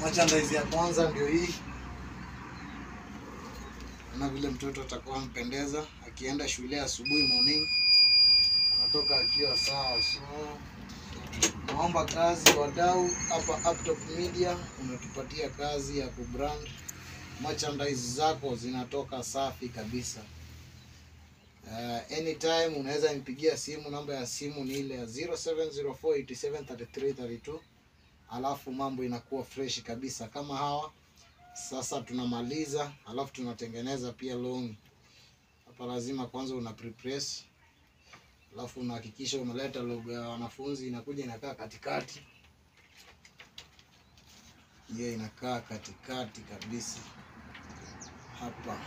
Merchandise ya kwanza ndio hii. Na vile mtoto atakuwa mpendeza akienda shule asubuhi morning, anatoka akiwa sawa. So naomba kazi wadau hapa Uptop Media, unatupatia kazi ya kubrand merchandise zako zinatoka safi kabisa. Anytime unaweza nipigia simu, namba ya simu ni ile ya 0704873332, alafu mambo inakuwa fresh kabisa kama hawa. Sasa tunamaliza, alafu tunatengeneza pia long. Hapa lazima kwanza una pre-press, alafu unahakikisha umeleta logo ya wanafunzi, inakuja inakaa katikati. Hiyo inakaa katikati kabisa hapa.